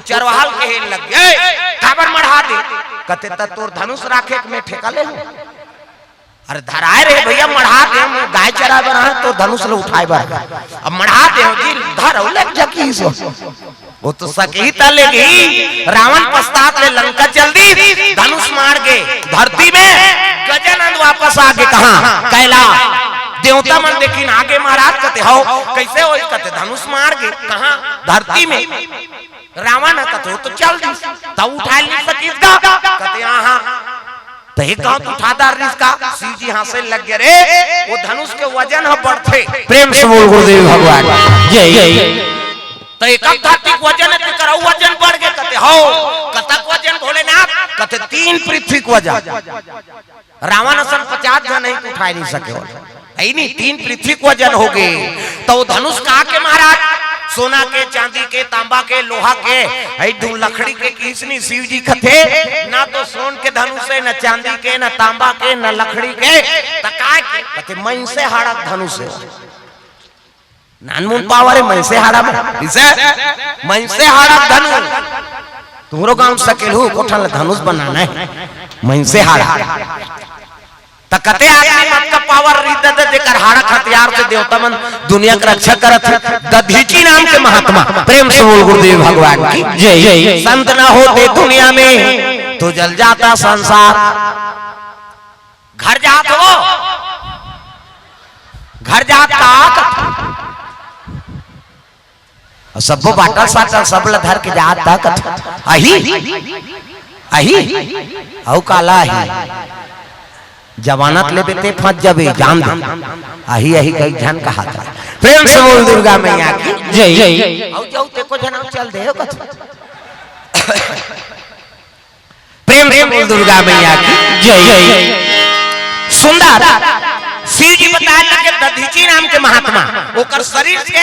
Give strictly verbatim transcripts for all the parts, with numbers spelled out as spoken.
चरवाहा ल कहे लग गे, "ए, काबर मढ़ा दे?" कथे, "त तोर धनुष राखे के मैं ठेका ले हूं?" "अरे धराए रहे भैया, मढ़ा दे, हम गाय चराए बर आए, तोर धनुष ल उठाए बर आए। अब मढ़ा दे हो जी, धर हो, ले जा किहिस हो।" वो तो सकही त लेगही। रावण पश्चात ले लंका चल दिस, धनुष माढ़ गे धरती में, गजानंद वापस आ गे। कहां? कैलाश। देवता मन देखिन, "आ गे महाराज।" कथे, "हव, कइसे होइस?" कथे, "धनुष माढ़ गे।" "कहां?" "धरती में।" रावण ह कथे, "वो तो चल दिस, त उठाए नइ सकिस गा?" कथे, "हां, हां।" "त एक घांव तो उठा डार रिहिस का?" शिव जी हांसे लग गे, "रे, वो धनुष के वजन ह बढ़थे।" प्रेम से बोल गुरुदेव भगवान जय। "त एक धरती के वजन हे, तेकर अउ वजन बढ़ गे।" कथे, "हव, कतक वजन भोलेनाथ?" कथे, "तीन पृथ्वी के वजन।" रावण असन पचास झन ही उठाए नइ सके हो, हे नी? तीन पृथ्वी के वजन हो गे। त वो धनुष कहां के महाराज? सोना के, चांदी के, तांबा के, लोहा के, हे दू लकड़ी के किहिस नी। शिव जी कथे, "ना तो सोन के धनुष हे, ना चांदी के, ना तांबा के, ना लकड़ी के, त काय के?" कथे, "मइनसे हाड़ा के धनुष हे।" नानमुन पावर हे मइनसे हाड़ा म। कइसे? मइनसे हाड़ा धनुष। तुंहरो गांव सकेलहू कोठा ल धनुष बनाना हे। मइनसे हाड़ा। त कते आदमी म अतका पावर रहिथे, जेकर हाड़ा के हथियार से देवता मन दुनिया के रक्षा करत हे। दधीचि नाम के महात्मा। प्रेम से बोल गुरुदेव भगवान की जय। संत न होते दुनिया में तो जल जाता संसार। घर जात हो, घर जात का? अउ सब्बो बाटल साटल सब ल धर के जात का कथे, "अही, अही, अउ काला अही?" जमानत लेबे ते फंस जाबे, जान दे। अही, अही कई झन कहाथे। प्रेम से बोल दुर्गा मैया की जय। अउ जाऊ ते को झन चल दे हो कथे। प्रेम से बोल दुर्गा मैया की जय। सुंदर। शिव जी बताए लगे दधीचि नाम के महात्मा, ओकर शरीर के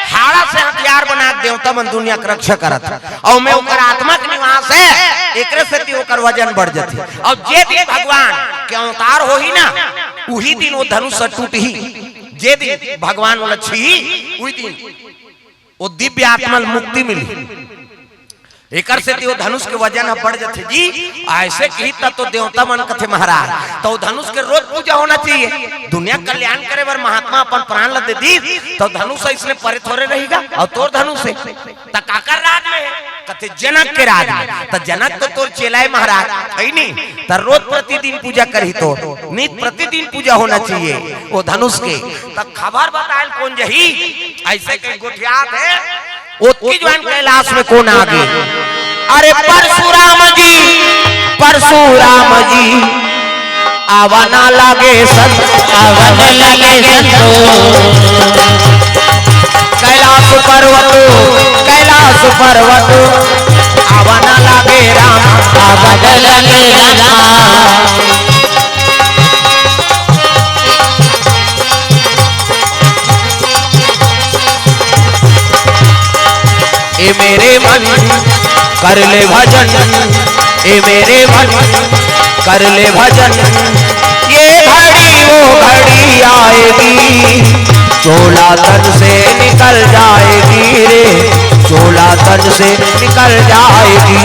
हाड़ा से हथियार बना के देवता मन दुनिया के रक्षा करत हे। अउ में ओकर आत्मा के निवास हे, एकरे सेती ओकर वजन बढ़ जथे। अउ जे दिन भगवान के अवतार होही ना, उही दिन वो धनुष टूटही। जे दिन भगवान ओला छीही, उही दिन वो दिव्य आत्मा ल मुक्ति मिलही। एकर सेती वो धनुष के वजन ह बढ़ जथे जी। अइसे किही त तो देवता मन कथे महाराज, त वो धनुष के रोज पूजा होना चाहिए। दुनिया के कल्याण करे बर महात्मा अपन प्राण ल दे दीस, त धनुष अइसने परे थोरे रही गा। अउ तोर धनुष हे, त काकर राज में हे? कथे जनक के राज में। त जनक तो तोर चेला हे महाराज, हे नी? त रोज प्रतिदिन पूजा करही, तोर नित प्रतिदिन पूजा होना चाहिए वो धनुष के। त खबर बताए ल कोन जही? अइसे कहिके गोठियात हे। ओतकी जुवार कैलाश में कोन आगे? अरे परशुराम जी, परशुराम जी, आवा ना लागे संत, आवा ना लागे संत। कैलाश पर्वत, कैलाश पर्वत, आवा ना लागे राम, आवा ना लागे राम। ए मेरे मन कर ले भजन, ए मेरे मन कर ले भजन, ये घड़ी वो घड़ी आएगी, चोला तन से निकल जाएगी रे, चोला तन से निकल जाएगी।